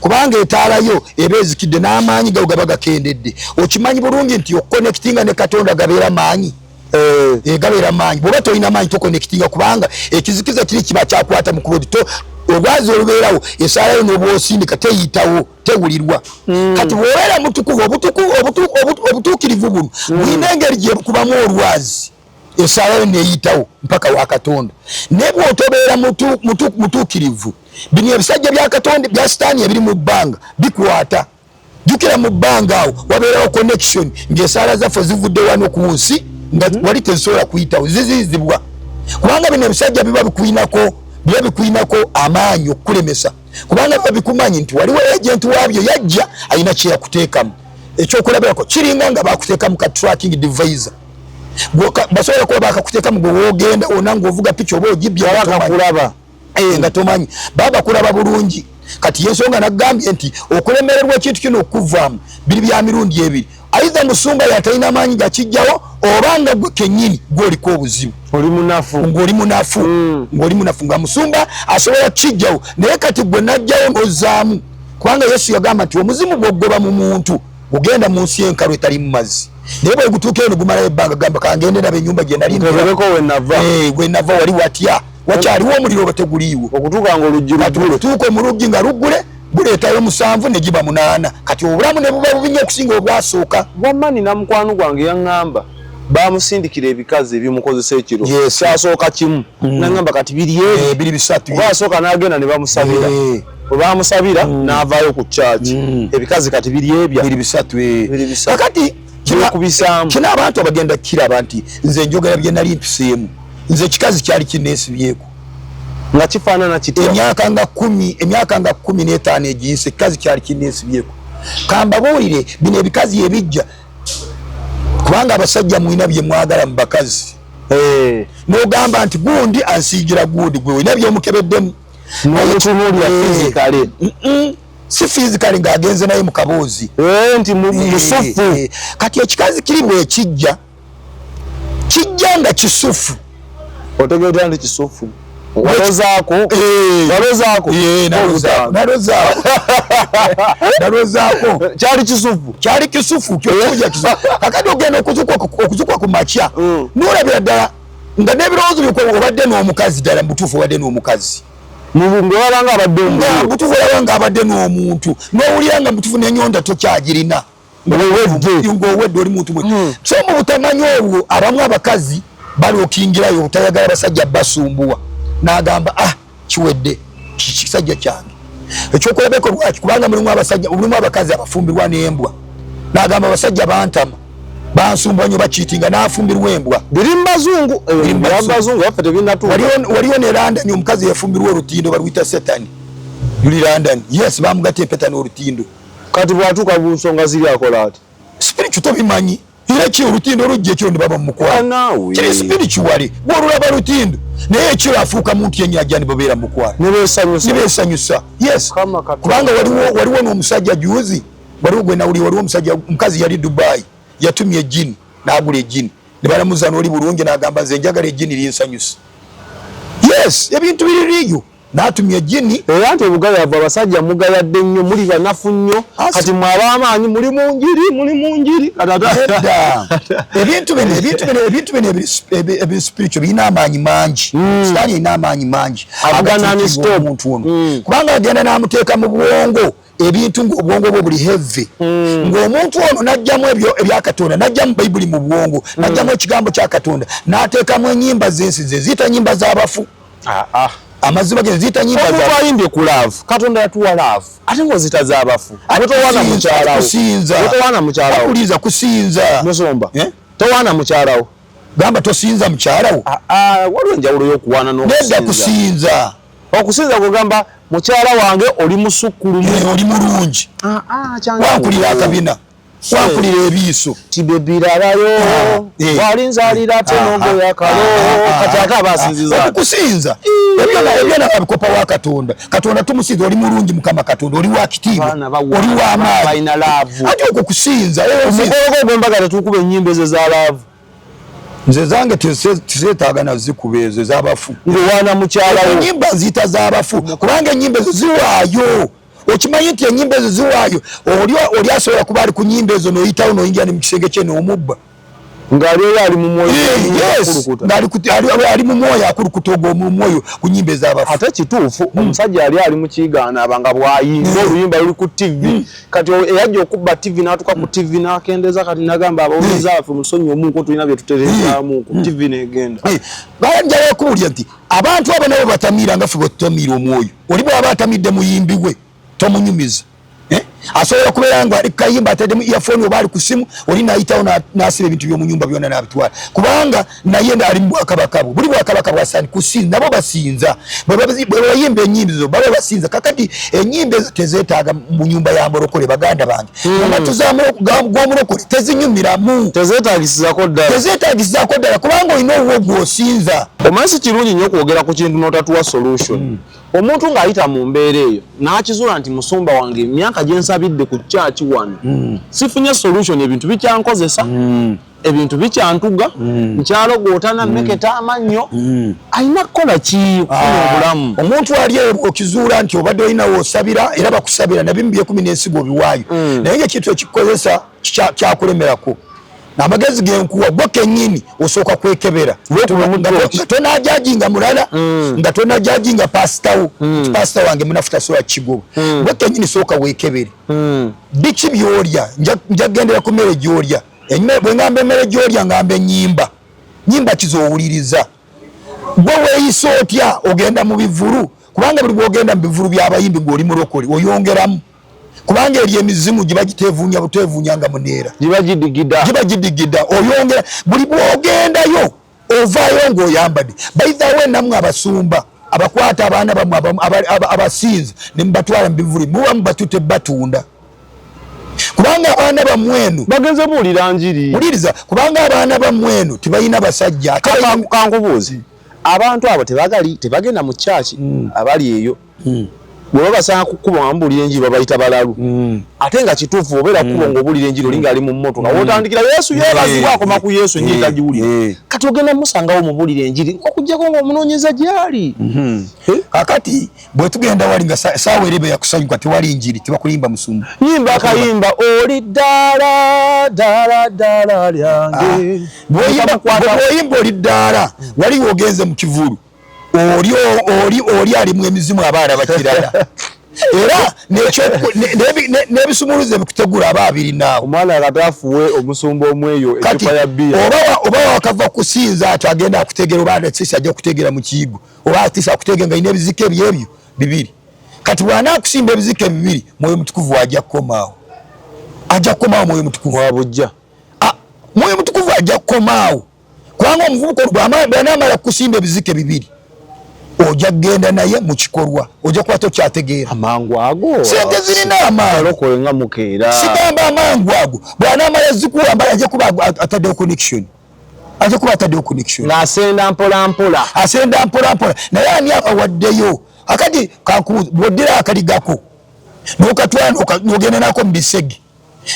kubanga etaalayo eba ezikidde n'amaanyi gawo gaba gakendedde. Okimanyi bulungi nti okuconnectinga ne Katonda gabeera maanyi. Gabeera maanyi. Bw'oba tolina maanyi toconnectinga, kubanga ekizikiza kiri kiba kyakwata mu kubo to olwazi olubeerawo, esaalayo n'obwosindika teyitawo, tewulirwa. Kati bw'obeera mutukuvu, obutuukirivu buno bulina engeri gye bukubamu olwazi, esaalayo neyitawo mpaka wa Katonda. Naye bw'otobeera mutuukirivu, bino ebisajja bya Katonda bya sitaani ebiri mu bbanga bikwata. Jjukira mu bbanga awo wabeerawo connection ng'esaala zaffe zivudde wano ku nsi nga wali tezisobola kuyitawo, ziziyizibwa, kubanga bino ebisajja biba bikuyinako amaanyi okukulemesa, kubanga biba bikumanyi nti waliwo agent waabyo yajja alina kyeyakuteekamu. Ekyokulabirako kiringa nga bakuteekamu ka tracking device. Basobola kuba bakakuteekamu gwe woogenda wonna ng'ovuga piki oba ogibye Baba nga tomanyi. kakulaba. Nga tomanyi, baba bakulaba bulungi. Kati yensonga nagambye nti okulemererwa ekintu kino okuvaamu biri bya mirundi ebiri: aidha musumba yatalina maanyi gakijjawo, oba nga gwe kennyini gwoliko obuzibu. Oli munafu. Ng'oli munafu. Ng'oli munafu, nga musumba asobola kukijjawo, naye kati gwe najjawo n'ozzaamu, kubanga Yesu yagamba nti omuzimu gw'ogoba mu muntu gugenda mu nsi enkalu etali mu mazzi, naye bwe gutuuka eno gumalayo ebbanga, gamba kangende naba ennyumba gye nali mpera. Ntebereko we nava. We nava wali watya? Wakyaliwo omuliro oba teguliiwo? Okutuuka nga oluggi Kati luggule. Okutuuka omuluggi nga luggule, guleetayo 7 ne giba 8. Kati obulamu ne buba bubi nnyo okusinga obwasooka. Wamma nina mukwano gwange yaŋŋamba bamusindikira ebikazi ebimukozesa ekiro. Kyasooka kimu, naŋŋamba kati biri eri. Biri 3. Oba asooka n'agenda ne bamusabira. Bwe bamusabira n'avaayo ku church. Ebikazi kati biri ebya. Biri 3. Biri 3. Kakati Byekubisaamu. Kino abantu abagenda kukiraba nti nze njogera bye nali mpiseemu. Nze ekikazi kyali kinneesibyeko. Nga kifaanana kitya? Emyaka nga 15 egiyise ekikazi kyali kinneesibyeko. Kambabuulire, bino ebikazi ebijja, kubanga abasajja mulina bye mwagala mu bakazi. N'ogamba nti gundi ansiigira gundi, gwe olina by'omukebeddemu. N'omutunuulira physically. Si physically ng'agenze naye mu kaboozi. Nti musufu. Kati ekikazi kiri bwe kijja, kijja nga kisufu. Otegeera nti kisufu. Walozaako? Walozaako? Nalozaako. Nalozaako. Nalozaako. Kyali kisufu? Kyali kisufu, kyo kujja kisufu. Kakati ogenda okuzukuka ku makya, n'olabira ddala nga n'ebirowoozo byokwo obadde n'omukazi ddala, mu butuufu obadde n'omukazi. Ngolaba nga abadde mutufu, olaba nga abadde n'omuntu, n'owulira nga mutufu n'enyonta tokyagirina, ng'owedde, oli muntu mwe. So mu butamanyi obwo abamu abakazi balokingirayo obutayagala basajja basumbuwa, n'agamba, "Ah, kiwedde, kisajja kyange." Ekyokulabeko lwaki? Kubanga mulimu abasajja, mulimu abakazi abafumbirwa n'embwa, n'agamba, "Abasajja bantama, bansumba nnyo, bakiitinga," n'afumbirwa embwa. Biri mu bazungu, bazungu baffe tebinatuuka. Waliwo ne London omukazi yafumbirwa olutindo baluyita Setani, luli London. Yes, bamugata empeta n'olutindo. Kati bwatuuka mu nsonga ziri akola ati? Spiritual, tobimanyi era ki olutindo olujja ekiro ne baba mumukwano, kiri spiritually. Gwolulaba lutindo, naye ekiro afuuka muntu yennyini, ajja ne babeera mukwano. Nebesanyusa. Yes, kubanga waliwo n'omusajja juzi, waliwo gwe nawuli, waliwo omusajja, omukazi yali Dubai, yatumye ejjini n'agula ejjini ne balamuza n'oli bulungi, n'agamba, "Nze njagala ejjini linsanyusa." Yes, ebintu biririyo, n'atumya ejjini. Era nti obugayavu, abasajja mugayadde nnyo, muli banafu nnyo. Kati mwe ab'amaanyi muli mu njiri, muli mu njiri. Ebintu bino ebi spiritual birina amaanyi mangi. Sitaani erina amaanyi mangi omuntu ono, kubanga agenda n'amuteeka mu bwongo ebintu ng'obwongo bwe buli heavy, ng'omuntu ono n'ajjamu ebyo ebya Katonda, n'ajjamu Bayibuli mu bwongo, n'ajjamu ekigambo kya Katonda, n'ateekamu ennyimba z'ensi ze ziyita nyimba z'abafu. Amazima ge ziyita nyimba. Omuntu ayimbye ku love, Katonda yatuwa love, ate ng'ozita z'abafu. Towaana mukyalawo. Kusinza. Towaana mukyalawo. Kuliza kusinza. Musumba. Eh? Towaana mukyalawo. Gamba tosinza mukyalawo. Waliwo enjawulo y'okuwaana. Nedda, kusinza. Okusinza kugamba, "Mukyala wange oli musukkulumu." Eh, oli mulungi, wankulira akabina, wankulira ebiiso. Tibebirabayo. Walinzalira ate nogoya kalo. Kati ate aba asinziza. Okusinza ebyo nabikopa wa Katonda. Katonda tumusinza, "Oli mulungi Mukama Katonda, oli wa kitiibwa, oli wa maanyi." Ate okwo kusinza. Omukolo gwo gw'embaga tetukuba ennyimba ezo za love? Nze zange tezeetaaga nazikuba ezo ez'abafu. Ng'owaana mukyalawo. Enyimba nziyita z'abafu kubanga enyimba ezo ziwaayo. Okimanyi nti enyimba ezo ziwaayo, oli asobola kuba ali ku nyimba ezo noyitawo noyingira ne mu kisenge kye n'omubba. Ng'ali eyo ali mu mwoyo. Yes, ng'ali mu mwoyo, akulukuta ogwo mu mwoyo ku nyimba ez'abafu. Ate kituufu, omusajja ali mu kigaana abanga bw'ayimba oluyimba luli ku TV. Kati eyajja okubba TV n'atuuka ku TV n'akendeeza, kati nagamba, "Abawuliriza baffe musonyi omuuko, tulina bye tutereezaamu ku TV," n'egenda. Njagala okubuulira nti abantu abo nabo batamiira nga ffe bwe tutamiira omwoyo. Oli bw'aba atamidde muyimbi we tomunyumiza. Eh? Asobola kubeera nga ali kukayimba ataddemu earphone oba ali ku simu, oli nayitawo n'asiba ebintu by'omu nyumba byonna n'abitwala, kubanga naye ali mu bwakabaka bwe, buli bwakabaka bwa kusinza. Nabo basinza, bwe bayimba ennyimba ezo baba basinza. Kakati ennyimba ezo tezeetaaga mu nyumba ya mulokole. Baganda bange, mu matu g'omulokole tezinyumiramu. Tezeetagisizako ddala. Tezeetagisizako ddala, kubanga olina owuwo gw'osinza. Omanyi si kirungi nnyo okwogera ku kintu n'otatuwa solution. Omuntu ng'ayita mu mbeera eyo n'akizuula nti, "Musumba wange, emyaka gye nsabidde ku kyaki wano sifunye solution, ebintu bikyankozesa, ebintu bikyantuga, nkyalogootana, mmeketa amannyo," alina kukola ki okufuna obulamu? Omuntu ali eyo okizuula nti obadde olinawo osabira era bakusabira nabimu byekumi n'ensigo obiwaayo, naye ngaekintu ekikukozesa kyakulemerako, amagezi genkuwa gwe kennyini osooka kwekebera nga tonajajinga mulala, nga tonajajinga pasitawo, "Pasita wange munafu, tasobola kigoba." Gwe kennyini sooka weekebere. Biki byolya? Nja kugendera ku mmere gyolya. Bwe ngamba emmere gyolya, ngamba ennyimba. Nyimba kizowuliriza? Gwe weeyisa otya? Ogenda mu bivulu? Kubanga buli bwogenda mu bivulu by'abayimbi ng'oli mulokole oyongeramu, kubanga eri emizimu giba gitevuunya butevuunya nga muneera. Giba gidigida. Giba gidigida, oyongera. Buli bwogendayo ovaayo ng'oyambadde. By the way, nammwe abasumba abakwata abaana bammwe abasinza ne mubatwala mu bivulu, muba mubatute batunda, kubanga abaana bammwe eno bagenze buulira njiri. Wuliriza, kubanga abaana bammwe eno tebalina basajja. Ate Kankubuuze, abantu abo tebagali tebagenda mu kyaki abali eyo, bwe babasanga ku kkubo nga mubuulira enjiri babayita balalu, ate nga kituufu. Obeera kkubo ng'obuulira enjiri, oli ng'ali mu mmotoka, wotandikira "Yesu yeebazibwa," akoma ku Yesu, enjiri tagiwulira. Kati ogenda musangawo mubuulira enjiri, okuggyako ng'omunoonyeza gy'ali. Kakati bwe tugenda wali nga saawa erebe yakusanyuka, tewali njiri, tebakulimba musumba. Nyimba akayimba, "Oli ddaala ddaala ddaala lyange." Bw'oyimba "Oli ddaala," wali ogenze mu kivulu. Oli oli oli alimu emizimu aba alaba kirala era n'ebisumuluzo ebikutegula aba abirinaawo. Omwana akati afuwe omusumba omweyo ecupa ya bbiya. Oba wakava kusinza ati agenda akutegera, oba atisi ajja kutegera mu kiyigo, oba atisi akutegera nga alina ebizike ebyebyo bibiri. Kati bw'anaakusimba ebizike bibiri, Mwoyo Mutukuvu ajja kukomaawo, ajja kukomaawo Mwoyo Mutukuvu wabujja. Mwoyo Mutukuvu ajja kukomaawo, kubanga omuvubuka bw'anaamala kukusimba ebizike bibiri, ojja kugenda naye mu kikolwa, ojja kuba tokyategeera. Amangu ago sente zirina amaanyi nga mukeera. Sigamba amangu ago, bw'anaamala zikuwamba ajja kuba ataddewo connection, ajja kuba ataddewo connection ng'asenda mpola mpola, asenda mpola mpola. Naye ani abawaddeyo? Akati bw'oddira akaligako n'okatwala n'ogenda nako mu bisege,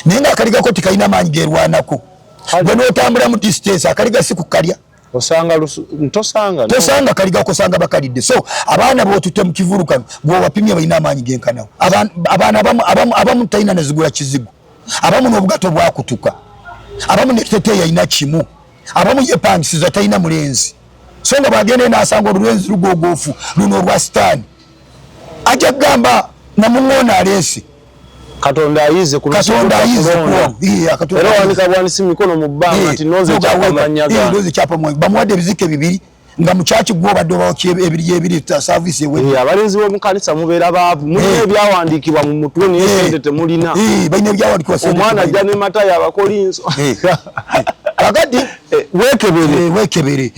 naye nga akaligako tekalina maanyi gerwanako, gwe n'otambula mu distance, akaliga si kukalya. Osanga tosanga tosanga kaligako, osanga bakalidde. So abaana b'otutte mu kivulu kano bw'owapimye balina amaanyi genkanawo. Abaana abamu talina nezigula kizigo, abamu n'obugato bwakutuka, abamu nekiteteeyi alina kimu, abamu yepangisiza talina mulenzi. So nga bwagenda n'asanga olulenzi lugogoofu luno olwa sitaani, ajja kugamba namuŋoona aleese. Katonda ayize ku Katonda ayize era wanika bwanisi mikono mu bbanga nti nonze ekyapa mannya gange, nonze ekyapa mwange. Bamuwadde ebizike bibiri nga mu kyaki gwe obadde obawo ebiri ebiri service ewe. Abalenzi b'omu kanisa mubeera baavu, mulina ebyawandiikibwa mu mutwe naye sente temulina. Balina ebyawandiikibwa. Omwana ajja ne Matayo, Abakolinso. Kakati wekebere, wekebere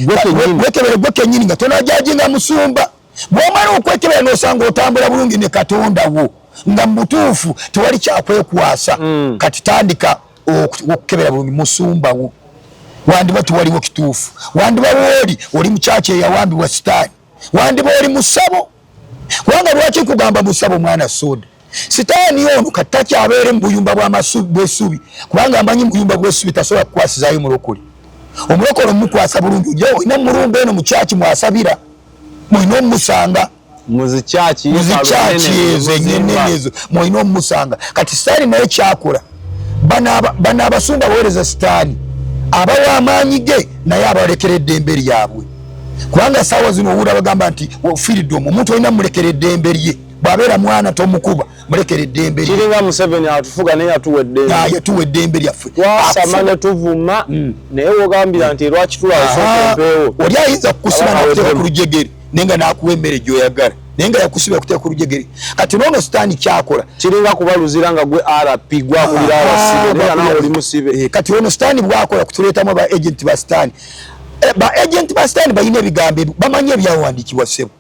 wekebere gwe kennyini nga tonajajinga musumba. Bw'omala okwekebera n'osanga otambula bulungi ne Katonda wo, nga mu butuufu tewali kyakwekwasa, kati tandika okukebera bulungi musumba wo. Wandiba tewaliwo kituufu, wandiba wooli oli mukyaki eyawambibwa sitaani, wandiba oli musabo. Kubanga lwaki kugamba musabo? Mwana soda, sitaani ono kati takyabeere mu buyumba bw'essubi, kubanga amanyi mu buyumba bw'essubi tasobola kukwasizaayo mulokole. Omulokole omukwasa bulungi, ojja olina mulumba eno mu kyaki mwasabira, mulina omumusanga muzikyaki muzikyaki ezo enyenene ezo mulina omumusanga. Kati sitaani naye kyakola, bano abasumba baweereza sitaani, abawa amaanyi ge, naye abalekera eddembe lyabwe. Kubanga saawa zino owulira bagamba nti freedom, omuntu olina mulekera eddembe lye. Bw'abeera mwana tomukuba, mulekera eddembe lye. Kiringa Museveni atufuga naye yatuwa eddembe. Yatuwa eddembe lyaffe. Twasama ne tuvuma, naye wogambira nti lwaki tulawosooka empeewo. Oli ayinza kukusiba nakuteeka ku lujegere, naye nga nakuwa emmere gy'oyagala, naye nga yakusiba kuteeka ku lujegere. Kati noono sitaani kyakola kiringa kubaluzira nga gwe RP gwakulira abasibe, naye nawe oli musibe. Kati ono sitaani bwakola kutuleetamu aba agent ba sitaani. Ba agent ba sitaani balina ebigambo, bamanyi ebyawandiikibwa ssebo,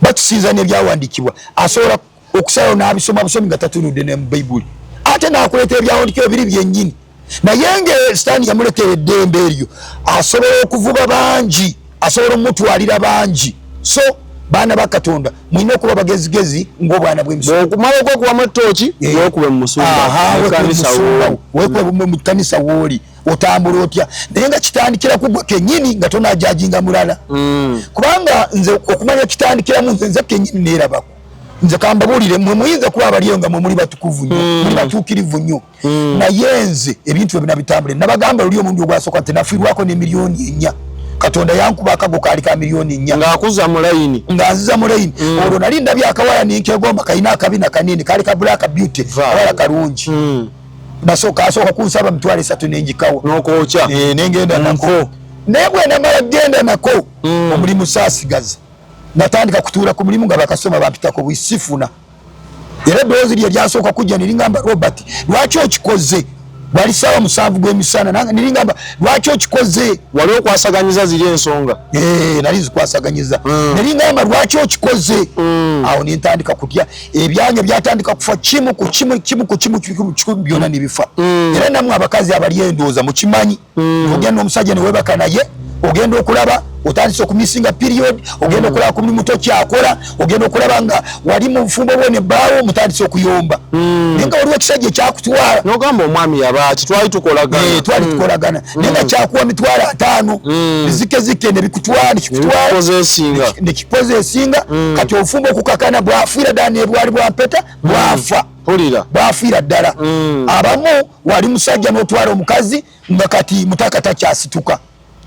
batusinza n'ebyawandiikibwa. Asobola okusalawo n'abisoma busomi nga tatunudde ne mu Bayibuli, ate n'akuleeta ebyawandiikibwa biri byennyini. Naye nga sitaani yamulekera eddembe eryo, asobola okuvuba bangi, asobola omutwalira bangi. So baana ba Katonda, mulina okuba bagezigezi ng'obwana bw'emisolo. Okumala okwekubamu ettooki, weekube mu musumba, weekube mu kanisa wooli, otambula otya, naye nga kitandikira ku gwe kennyini nga tonajajinga mulala. Kubanga nze okumanya kitandikiramu nze, nze kennyini neerabako. Nze kambabuulire, mwe muyinza kuba abaliyo nga mwe muli batukuvu nnyo, muli batuukirivu nnyo, naye nze ebintu ebyo nabitambule. Nabagamba luli omundi ogwasooka nti nafiirwako ne 4 million. Katonda yankuba akago kaali ka 4 million. Ng'akuza mu layini. Nga nziza mu layini. Olwo nali ndabye akawala ninkegomba, kalina akabina kanene, kaali ka black beauty, kawala kalungi. Nasooka asooka kunsaba 30,000 nenjikawa. N'okwokya. Nengenda nako, naye bwe namala kugenda nako, omulimu saasigaza. Natandika kutuula ku mulimu nga bakasoma bampitako bwisifuna. Era eddoboozi lye lyasooka kujja neringamba, "Robert, lwaki okikoze?" Bwali saawa 7 gw'emisana, neringamba, "Lwaki okikoze?" Wali okwasaganyiza ziri ensonga. Nali zikwasaganyiza. Neringamba, "Lwaki okikoze?" Awo nentandika kutya, ebyanya byatandika kufa kimu ku kimu, kimu ku kimu, kimu, byonna nebifa. Era nammwe abakazi abali endowooza mukimanyi, ogenda n'omusajja newebaka naye, ogenda okulaba otandise okumisinga period, ogenda okulaba ku mulimu tokyakola, ogenda okulaba nga wali mu bufumbo bwo nebbaawo mutandise okuyomba, naye nga waliwo ekisajja ekyakutwala. Nogamba omwami yabaaki, twali tukolagana. Twali tukolagana, naye nga kyakuwa 50,000, bizike zike nebikutwala, nekikutwala, nekikoza esinga. Kati obufumbo okukakana bwafiira ddala, nebwali bwampeta bwafa, bwafiira ddala. Abamu wali musajja n'otwala omukazi nga kati mutaka takyasituka.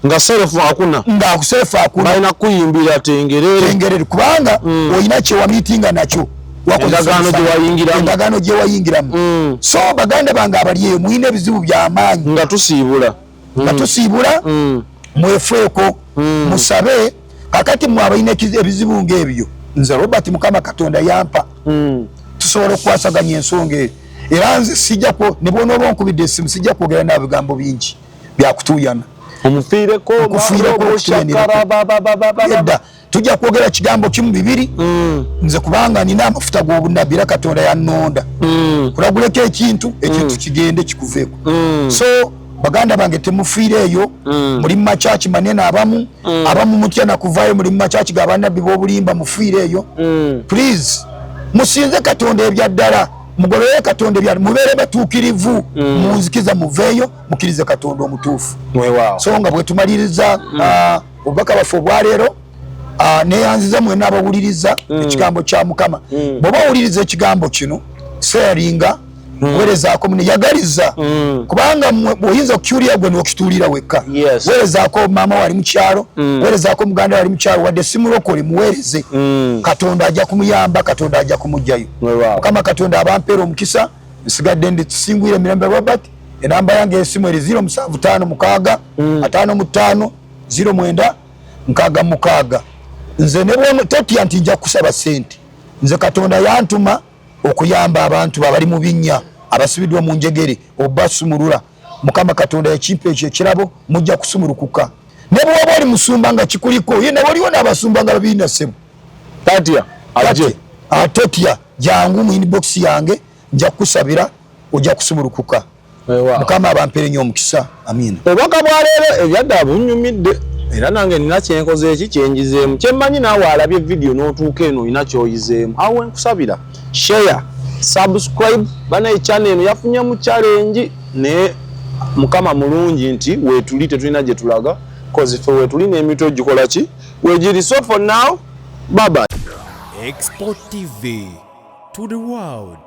Nga self akuna. Nga self akuna. Balina kuyimbira tengerere. Tengerere kubanga olina kye wamitinga nakyo. Endagaano gye wayingiramu. Endagaano gye wayingiramu. So baganda bange abali eyo mulina ebizibu by'amaanyi. Nga tusiibula. Nga tusiibula. Mwefeeko. Musabe. Kakati mwe abalina ebizibu ng'ebyo. Nze Robert Mukama Katonda yampa. Tusobola okukwasaganya ensonga eyo. Era nze sijja ne bw'onooba onkubidde essimu sijja kwogera na bigambo bingi byakutuuyana. Omufiireko, edda tujja kwogera kigambo kimu bibiri. Nze kubanga nina amafuta g'obunnabbi era Katonda yannonda. Kulaguleko ekintu, ekintu kigende kikuveeko. So baganda bange temufiireeyo, muli mu makyaki manene abamu, abamu mutya na kuvaayo muli mu makyaki g'abannabbi b'obulimba, mufiireeyo. Please musinze Katonda ebya ddala, mugolole Katonda ebya, mubeere batuukirivu, munzikiza muveeyo, mukkirize Katonda omutuufu. So nga bwe tumaliriza obubaka bwaffe obwaleero, neyanziza mwenna abawuliriza ekigambo kya Mukama. Bw'oba owuliriza ekigambo kino, sharinga, weerezaako munne, yagaliza. Kubanga oyinza okukiwulira gwe n'okituulira wekka. Weerezaako maama we ali mu kyalo, weerezaako muganda we ali mu kyalo, wadde si mulokole muweereze. Katonda ajja kumuyamba, Katonda ajja kumuggyayo. Mukama Katonda abampeera omukisa, nsigadde ndi Tusingwire Emirembe Robert. Enamba yange y'essimu eri 0756 55 09 66. Nze ne bw'ono totya nti nja kusaba ssente. Nze Katonda yantuma okuyamba abantu abali mu binnya, abasibiddwa mu njegere, obasumulula. Mukama Katonda yakimpa ekyo ekirabo, mujja kusumulukuka. Ne bw'oba oli musumba nga kikuliko, ye nawe oliwo n'abasumba nga babirina ssebo. Tatya, ajje. Totya, jangu mu inbox yange, nja kukusabira, ojja kusumulukuka. Mukama abampere nnyo omukisa. Amina. Obubaka bwa leero ebyadda bunyumidde, era nange nina kyenkoze eki kyenjizeemu, kyemmanyi naawe alabye vidiyo n'otuuka eno olina ky'oyizeemu. Awo wenkusabira share, subscribe. Banaye channel eno yafunye mu challenge, naye Mukama mulungi nti weetuli tetulina gye tulaga, cause ffe weetuli n'emitwe gikola ki weegiri. So for now, bye bye. Export TV to the world.